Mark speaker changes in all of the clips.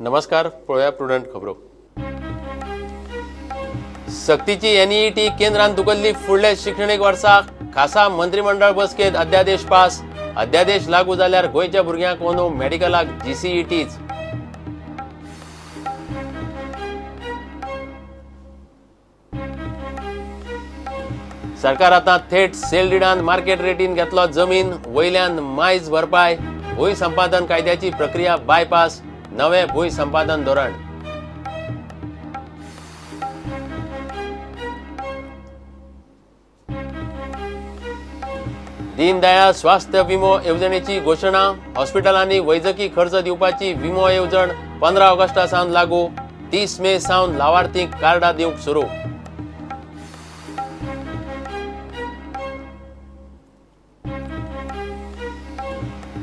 Speaker 1: नमस्कार, पळोवया प्रुडंट खबरो. सक्तीची एनईईटी केंद्रान धुकल्ली फुडल्या शिक्षणीक वर्सा. खासा मंत्रिमंडळ बसकेत अध्यादेश पास. अध्यादेश लागू जाल्यार गोंयच्या भुरग्यांक अंदू मेडिकलाक जीसीईटीच. सरकार आतां थेट सेल डिडान मार्केट रेटीन घेतलो जमीन, वयल्यान मायज भरपाय. भूंय संपादन कायद्याची प्रक्रिया बायपास, नवें भूंय संपादन धोरण. दीनदयाळ स्वास्थ्य विमो येवजणेची घोशणा. हॉस्पिटलांनी वैजकी खर्च दिवपाची विमो येवजण 15 ऑगस्टा सावन लागू. 30 मे सावन लावार्थींक कार्डां दिवंक सुरू.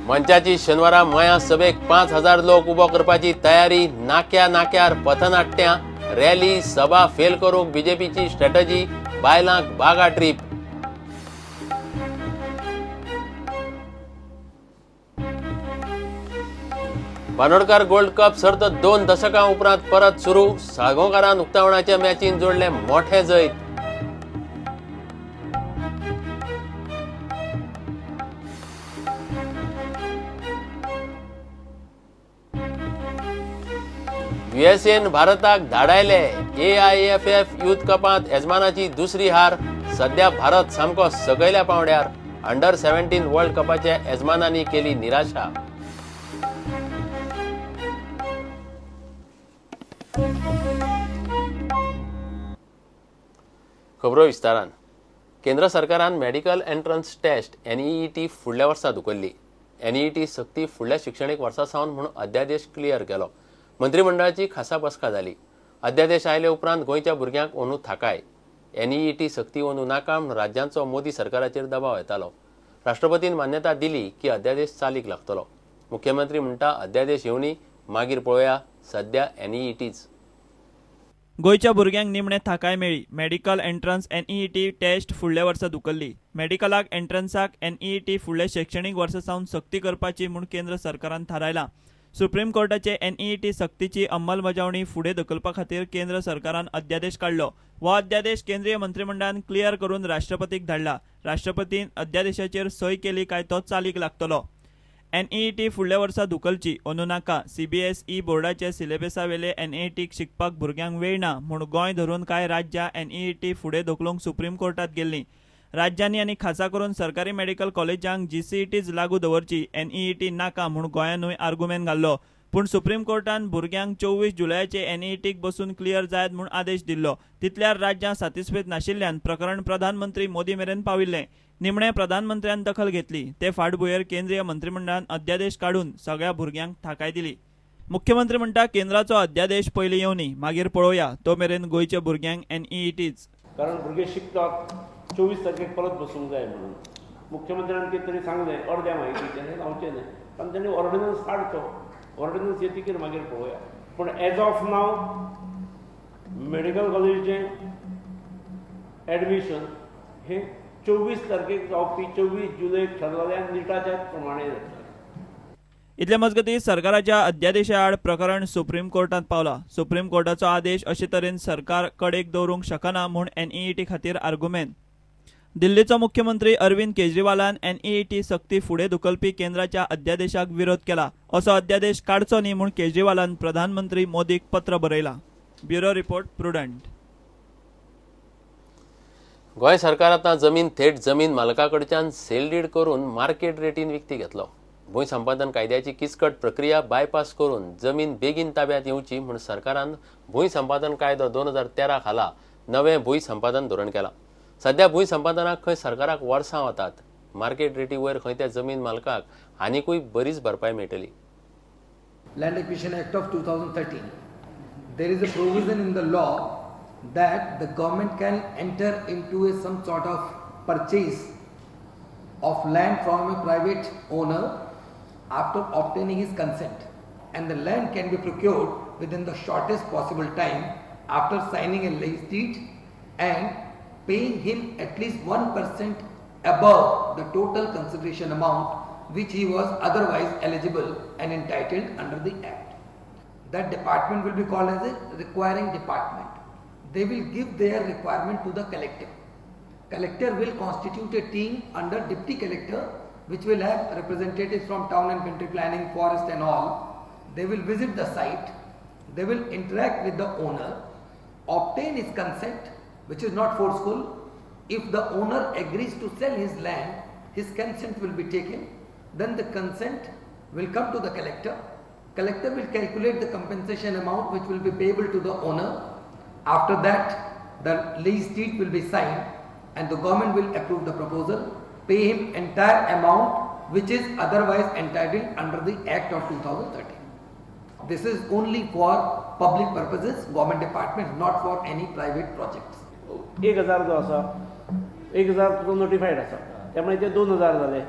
Speaker 1: मंचाची शेनवारा मया सभेक 5000 लोक उबो करपाची तयारी. नाक्या नाक्यार पथनाट्यां, रॅली, सभा फेल करूंक बीजेपीची स्ट्रॅटजी. बायलांक Baga trip. Bandodkar gold cup सर्त 2 दशकां उपरांत परत सुरू. साळगांवकारान उक्तावणाच्या मॅचीन जोडलें मोठें जैत. युएसएन भारताक धाडायले. एआयएफएफ युथ कपांत येजमानाची दुसरी हार. सध्या भारत सामको सकयल्या पांवड्यार. अंडर 17 वर्ल्ड कपाच्या येजमानांनी केली निराशा. खबरो विस्तारान. केंद्र सरकारान मेडिकल एंट्रन्स टेस्ट एनईईटी फुडल्या वर्सा धुकल्ली. एनईईटी सक्ती फुडल्या शिक्षणीक वर्सा सावन म्हूण अध्यादेश क्लियर केलो. मंत्रिमंडळाची खासा बसका जाली. अध्यादेश आयले उपरांत गोंयच्या भुरग्यांक अंदू थाकाय. एनईईटी सक्ती अंदू नाका म्हूण राज्यांचो मोदी सरकाराचेर दबाव येतालो. राष्ट्रपतीन मान्यता दिली की अध्यादेश चालीक लागतलो. मुख्यमंत्री म्हणटा अध्यादेश येवनी मागीर पळोवया, सध्या एनईईटीच.
Speaker 2: गोंयच्या भुरग्यांक निमणे थाकाय मेळ्ळी. मेडिकल एंट्रन्स एनईईटी टेस्ट फुडल्या वर्सा धुकल्ली. मेडिकलाक एंट्रन्साक एनईईटी फुडल्या शैक्षणीक वर्सा सावन सक्ती करपाची म्हूण केंद्र सरकारान थारायलां. सुप्रीम कोर्टाचे एनईईटी सक्तीची अंमलबजावणी फुडें धुकलपा खातीर केंद्र सरकारान अध्यादेश काडलो. हो अध्यादेश केंद्रीय मंत्रिमंडळान क्लियर करून राष्ट्रपतीक धाडला. राष्ट्रपतीन अध्यादेशाचेर सय केली काय तो चालीक लागतलो. एनईईटी फुडल्या वर्सा धुकलची, अंदू नाका. सीबीएसई बोर्डाचे सिलेबसावेले एनईईटीक शिकपाक भुरग्यांक वेळ ना म्हूण गोंय धरून कांय राज्यां एनईईटी फुडें धुकलूंक सुप्रीम कोर्टांत गेल्लीं. राज्यांनी आनी खासा करून सरकारी मेडिकल कॉलेजांक जीसीईटीच लागू दवरची, एनईईटी नाका म्हूण गोंयानूय आर्गुमेंट घाल्लो. पूण सुप्रीम कोर्टान भुरग्यांक 24 जुलयाचे एनईईटीक बसून क्लियर जायत म्हूण आदेश दिल्लो. तितल्यार राज्यां सातिस्फेद नाशिल्ल्यान प्रकरण प्रधानमंत्री मोदी मेरेन पाविल्लें. निमणे प्रधानमंत्र्यान दखल घेतली. ते फाटभुंयेर केंद्रीय मंत्रिमंडळान अध्यादेश काडून सगळ्या भुरग्यांक थाकाय दिली. मुख्यमंत्री म्हणटा केंद्राचो अध्यादेश पयलीं येवनी, मागीर पळोवया. तो मेरेन गोंयच्या भुरग्यांक एनईईटीच.
Speaker 3: कारण भुरगे शिकतात, 24 तारखेक परत बसूंक जाय म्हणून मुख्यमंत्र्यान कितें तरी सांगलें अर्द्या म्हायतीचें, हें जावचें न्हय. कारण तांणी ऑर्डिनन्स काडचो, ऑर्डिनन्स येतकीर मागीर पळोवया. पूण एज ऑफ नाव मेडिकल कॉलेजीचें एडमिशन हें 24 तारखेक जावपी 24 जुलयक ठरलेल्या निटाच्या प्रमाणे जातलें.
Speaker 2: इतले मजगतीं सरकाराच्या अध्यादेशा आड प्रकरण सुप्रीम कोर्टांत पावला. सुप्रीम कोर्टाचो आदेश अशे तरेन सरकार कडेक दवरूंक शकना म्हूण एनईईटी खातीर आर्गुमेंट. दिल्लीचो मुख्यमंत्री अरविंद केजरीवालान एनईईटी सक्ती फुडें धुकलपी केंद्राच्या अध्यादेशाक विरोध केला. असो अध्यादेश काडचो न्ही म्हूण केजरीवालान प्रधानमंत्री मोदीक पत्र बरयलां. Bureau report, Prudent.
Speaker 1: Goa सरकार आतां जमीन थेट जमीन मालका कडच्यान सेल डीड करून मार्केट रेटीन विकती घेतलो. भूंय संपादन कायद्याची किचकट प्रक्रिया बायपास करून जमीन बेगीन ताब्यात येवची म्हूण सरकारान भूंय संपादन कायदो 2013 खाला नवें भूंय संपादन धोरण केलां. सध्या भूंय संपादनाक खंय सरकाराक वर्सां वतात. मार्केट रेटी वयर खंय त्या जमीन मालकाक आनिकूय बरीच भरपाय मेळटली.
Speaker 4: Land Acquisition Act of 2013, there is a provision in the law that the government can enter into a some sort of purchase of land from a private owner after obtaining his consent, and the land can be procured within the shortest possible time after signing a lease deed and paying him at least 1% above the total consideration amount which he was otherwise eligible and entitled under the Act. That department will be called as a requiring department. They will give their requirement to the collector. Collector will constitute a team under deputy collector, which will have representatives from town and country planning, forest and all. They will visit the site, they will interact with the owner, obtain his consent, which is not forceful. If the owner agrees to sell his land, his consent will be taken. Then the consent will come to the collector. Collector will calculate the compensation amount which will be payable to the owner. After that, the lease deed will be signed and the government will approve the proposal, pay him entire amount which is otherwise entitled under the Act of 2013. This is only for public purposes, government departments, not for any private projects.
Speaker 3: 1000 जो आसा, 1000 तुका नोटिफायड आसा, त्यामुळे ते 2000 जाले.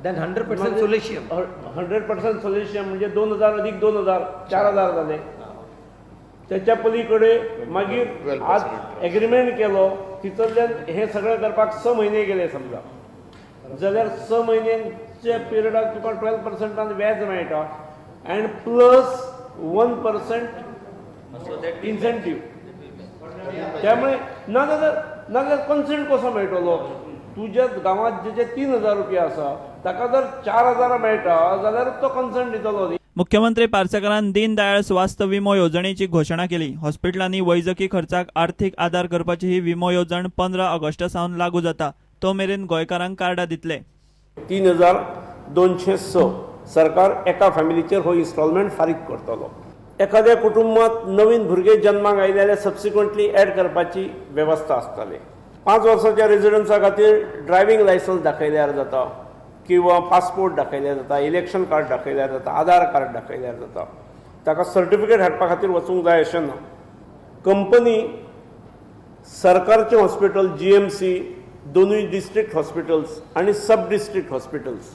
Speaker 4: Then 100% solatium.
Speaker 3: 100% solatium म्हणजे 2000 अधिक 2000 4000 जाले. त्याच्या पलीकडे मागीर आज एग्रीमेंट केलो, तितल्यान हे सगळें करपाक 6 म्हयने गेले समजा, जाल्यार 6 म्हयन्यांच्या पिरियडाक तुका 12% व्याज मेळटा अँड प्लस 1% इन्सेंटीव. त्यामुळे ना जाल्यार कन्सेंट कसो मेळटलो? तुज्या गांवांत जेचे 3000 रुपया आसा ताका जर 4000 मेळटा जाल्यार तो कन्सेंट दितलो.
Speaker 2: मुख्यमंत्री पार्सेकरान दीनदयाळ स्वास्थ्य विमो येवजणेची घोशणा केली. हॉस्पिटलांनी वैजकी खर्चाक आर्थीक आदार करपाची ही विमो येवजण 15 ऑगस्टा सावन लागू जाता. तो मेरेन गोंयकारांक कार्डां दितले.
Speaker 3: 3206 सरकार एका फॅमिलीचेर हो इन्स्टॉलमेंट फारीक करतलो. एखाद्या कुटुंबात नवीन भुरगे जन्माक आयले जाल्यार सबसिक्वंटली एड करपाची वेवस्था आसतली. 5 वर्साच्या रेजिडन्सा खातीर ड्रायव्हिंग लायसन्स दाखयल्यार जाता किंवा पासपोर्ट दाखयल्यार जाता, इलेक्शन कार्ड दाखयल्यार जाता, आधार कार्ड दाखयल्यार जाता. ताका सर्टिफिकेट हाडपा खातीर वचूंक जाय अशें ना. कंपनी सरकारचें हॉस्पिटल, GMC, दोनूय डिस्ट्रिक्ट हॉस्पिटल्स आनी सब डिस्ट्रिक्ट हॉस्पिटल्स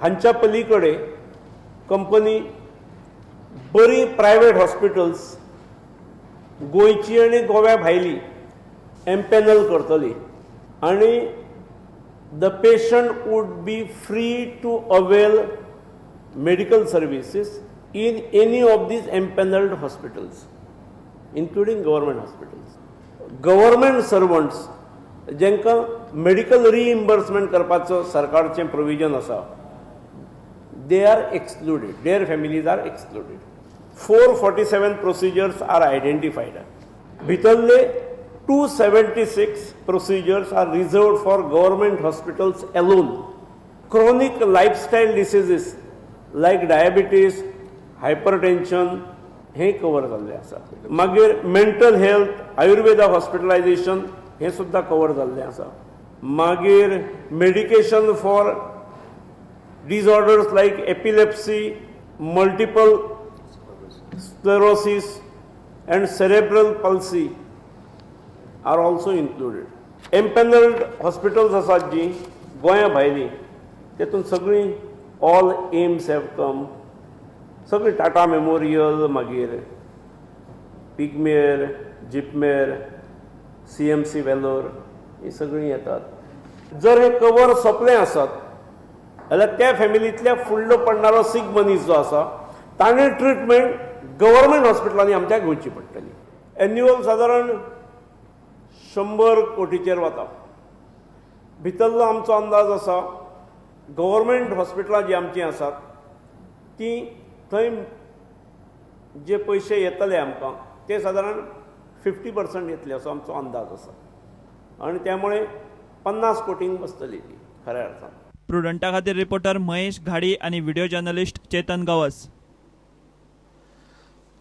Speaker 3: हांच्या पलीकडे कंपनी बरी प्रायवेट हॉस्पिटल्स गोंयची आनी गोव्या भायली एम्पॅनल करतली आनी the patient would be free to avail medical services in any of these empanelled hospitals, including government hospitals. Government servants जेंका मेडिकल रिइम्बर्समेंट करपाचो सरकारचें प्रोविजन आसा, they are excluded, their families are excluded. 447 procedures are identified. भितरले 276 procedures are reserved for government hospitals alone. Chronic lifestyle diseases like diabetes, hypertension हे cover जाल्ले आसा. मागीर mental health, Ayurveda hospitalisation हे सुद्दां कवर जाल्लें आसा. मागीर medication for disorders like epilepsy, multiple sclerosis and cerebral palsy are also included. Empanelled hospitals आसात जी गोंया भायली, तेतून सगळीं ऑल एम्स have come, सगळीं टाटा मेमोरियल, मागीर पिगमेर, जिपमेर, CMC Vellore, ही सगळीं येतात. जर हे कवर सोंपलें आसत जाल्यार त्या फॅमिलींतल्या फुडलो पडणारो सीक मनीस जो आसा ताणें ट्रिटमेंट गव्हर्मेंट हॉस्पिटलांनी आमच्या घेवची पडटली. एन्युअल सादारण 100 कोटीचेर वता. भितरलो आमचो अंदाज आसा गव्हर्मेंट हॉस्पिटलां जीं आमचीं आसात तीं थंय जे पयशे येतले आमकां ते सादारण 50% येतले असो आमचो अंदाज आसा आनी त्यामुळे 50 कोटींक बसतली ती खऱ्या अर्थान.
Speaker 2: प्रुडंटा खातीर रिपोर्टर महेश घाडी आनी व्हिडिओ जर्नलिस्ट चेतन गवस.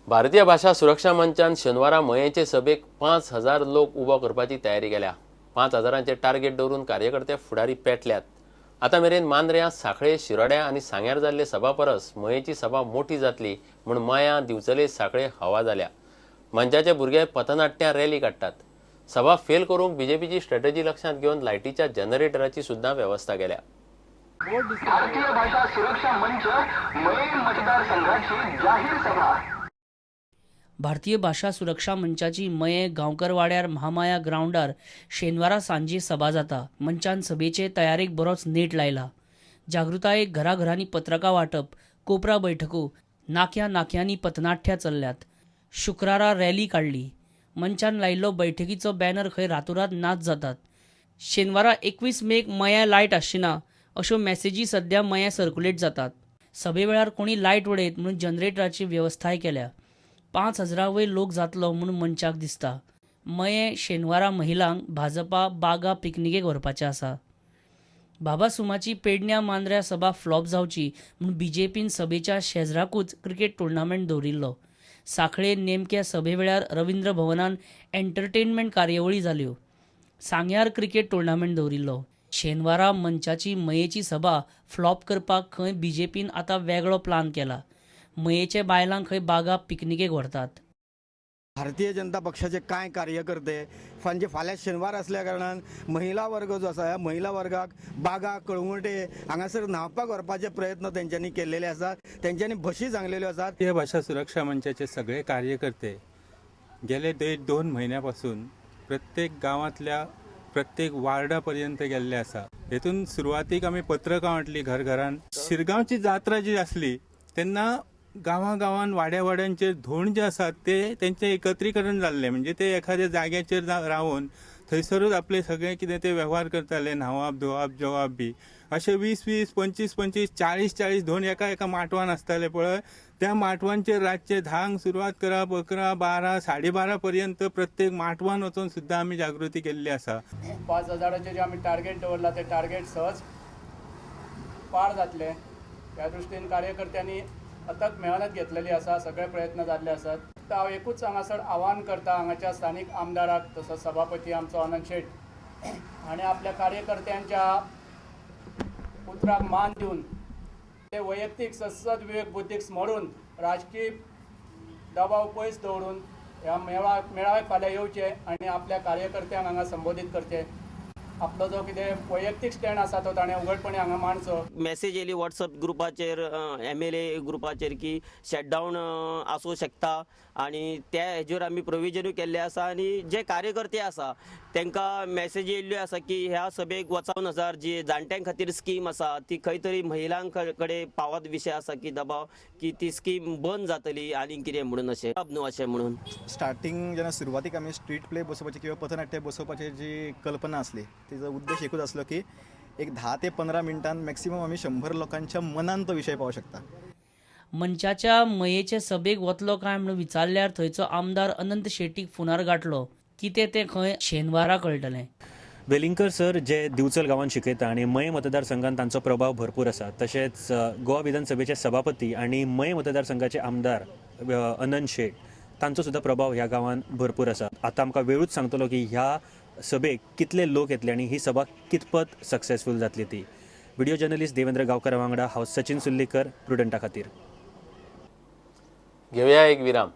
Speaker 1: भारतीय भाषा सुरक्षा मंचान शेनवारा मयेचे सभेक 5000 लोक उबो करपाची तयारी केल्या. 5000चे टार्गेट दवरून कार्यकर्ते फुडारी पेटल्यात. आतां मेरेन मांद्र्यां, सांखळे, शिरोड्या आनी सांग्यार जाल्ले सभा परस मयेची सभा मोठी जातली म्हूण मयां, दिवचले, सांखळे हवा जाल्या. मंचाचे भुरगे पथनाट्यां रॅली काडटात. सभा फेल करूंक बीजेपीची स्ट्रॅटजी लक्षांत घेवन लायटीच्या जनरेटराची सुद्दां वेवस्था केल्या.
Speaker 5: भारतीय भाषा सुरक्षा मंच मये मतदारसंघाची जाहीर सभा.
Speaker 6: भारतीय भाषा सुरक्षा मंचाची मये गांवकर वाड्यार महामाया ग्रावंडार शेनवारा सांजे सभा जाता. मंचान सभेचे तयारेक बरोच नेट लायला. जागृतायेक घराघरांनी पत्रकां वांटप, कोपरा बैठको नाक्या नाक्यांनी पथनाट्या चल्ल्यात. शुक्रारा रॅली काडली. मंचान लायिल्लो बैठकीचो बॅनर खंय रातोरात नाच जातात. शेनवारा 21 मेक मया लायट आसची ना अश्यो मॅसेजी सध्या मया सर्क्युलेट जातात. सभे वेळार कोणी लायट उडयत म्हणून जनरेटराची वेवस्थाय केल्या. 5,000 वयर लोक जातलो म्हूण मंचाक दिसता. मये शेनवारा महिलांक भाजपा बागा पिकनिकेक व्हरपाचें आसा. बाबा सुमाची पेडण्या मांद्र्या सभा फ्लॉप जावची म्हूण बीजेपीन सभेच्या शेजराकूच क्रिकेट टुर्नामेंट दवरिल्लो. सांखळे नेमक्या सभे वेळार रवींद्र भवनान एंटरटेनमेंट कार्यावळी जाल्यो. सांग्यार क्रिकेट टुर्नामेंट दवरिल्लो. शेनवारा मंचाची मयेची सभा फ्लॉप करपाक खंय बीजेपीन आतां वेगळो प्लान केला. मयेचे बायलांक खंय बागा पिकनिकेक व्हरतात.
Speaker 7: भारतीय जनता पक्षाचे कांय कार्यकर्ते म्हणजे फाल्यां शेनवार आसल्या कारणान महिला वर्ग जो आसा ह्या महिला वर्गाक बागा कळंगुटे हांगासर न्हांवपाक व्हरपाचे प्रयत्न तेंच्यांनी केल्लेले आसात. तेंच्यांनी बशी सांगलेल्यो आसात.
Speaker 8: भारतीय भाशा सुरक्षा मंचाचे सगळे कार्यकर्ते गेले 1.5-2 म्हयन्या पासून प्रत्येक गांवांतल्या प्रत्येक वार्डा पर्यंत गेल्ले आसा. हेतून सुरवातीक आमी पत्रकां वांटली घर घरान. शिरगांवची जात्रा जी आसली तेन्ना गांवां गांवान वाड्या वाड्यांचेर धोंड जे आसात ते तेंचें एकत्रीकरण जाल्लें. म्हणजे ते एखाद्या जाग्याचेर रावन थंयसरूच आपले सगळे कितें ते वेव्हार करताले, न्हांवप धुवप जेवप बी अशे 20-20, 25-25, 40-40 धोंड एका एका माटवान आसताले पळय. त्या माटवांचेर रातचे 10 सुरवात करप, 11, 12, 12:30 पर्यंत प्रत्येक माटवान वचून सुद्दां आमी जागृती केल्ली आसा.
Speaker 9: 5,000 जे आमी टार्गेट दवरला ते टार्गेट सहज पार जातले ह्या दृश्टीन कार्यकर्त्यांनी अथक मेहनत घेतलेली आसा. सगळे प्रयत्न जाल्ले आसात. तर हांव एकूच हांगासर आव्हान करता हांगाच्या स्थानीक आमदाराक तसोच सभापती आमचो अनंत शेट हाणें आपल्या कार्यकर्त्यांच्या उतराक मान दिवन ते वैयक्तीक सत्सद विवेक बुद्धीक स्मरून राजकीय दबाव पयस दवरून ह्या मेळाव्याक फाल्यां येवचे आनी आपल्या कार्यकर्त्यांक हांगा संबोधीत करचे. आपलो जो कितें वैयक्तीक स्टँड आसा तो ताणें उघडपणे हांगा मांडचो.
Speaker 10: मॅसेज येयली वॉट्सअप ग्रुपाचेर, MLA ग्रुपाचेर की शटडावन आसूं शकता आनी त्या हेजेर आमी प्रोविजनूय केल्लें आसा. आनी जे कार्यकर्ते आसा तांकां मॅसेज येयल्ल्यो आसा की ह्या सभेक 55,000 जी जाणट्यां खातीर स्कीम आसा ती खंय तरी महिलां कडेन पावत विशय आसा की दबाव की ती स्कीम बंद जातली आनी कितें म्हणून अशें न्हू अशें म्हणून.
Speaker 11: स्टार्टींग जेन्ना सुरवातीक आमी स्ट्रीट प्ले बसोवपाची किंवा पथनाट्य बसोवपाची जी कल्पना आसली तिजो उद्देश एकूच आसलो की एक 10 ते 15 मिनटान मॅक्सिमम आमी 100 लोकांच्या मनान तो विशय पावूं शकता.
Speaker 6: मंचाच्या मयेचे सभेक वतलो काय म्हणून विचारल्यार थंयचो आमदार अनंत शेटीक फोनार गाठलो. कितें तें खंय शेनवारा कळटलें.
Speaker 12: वेलिंगकर सर जे दिवचल गांवांत शिकयता आनी मये मतदारसंघात तांचो प्रभाव भरपूर आसा. तशेंच गोवा विधानसभेचे सभापती आनी मये मतदारसंघाचे आमदार अनंत शेट तांचो सुद्दां प्रभाव ह्या गांवांत भरपूर आसा. आतां आमकां वेळूच सांगतलो की ह्या सभेक कितले लोक येतले आनी ही सभा कितपत सक्सेसफूल जातली ती. व्हिडिओ जर्नलिस्ट देवेंद्र गांवकर वांगडा हांव सचिन सुर्लीकर, प्रुडंटा खातीर.
Speaker 1: घेवया एक विराम.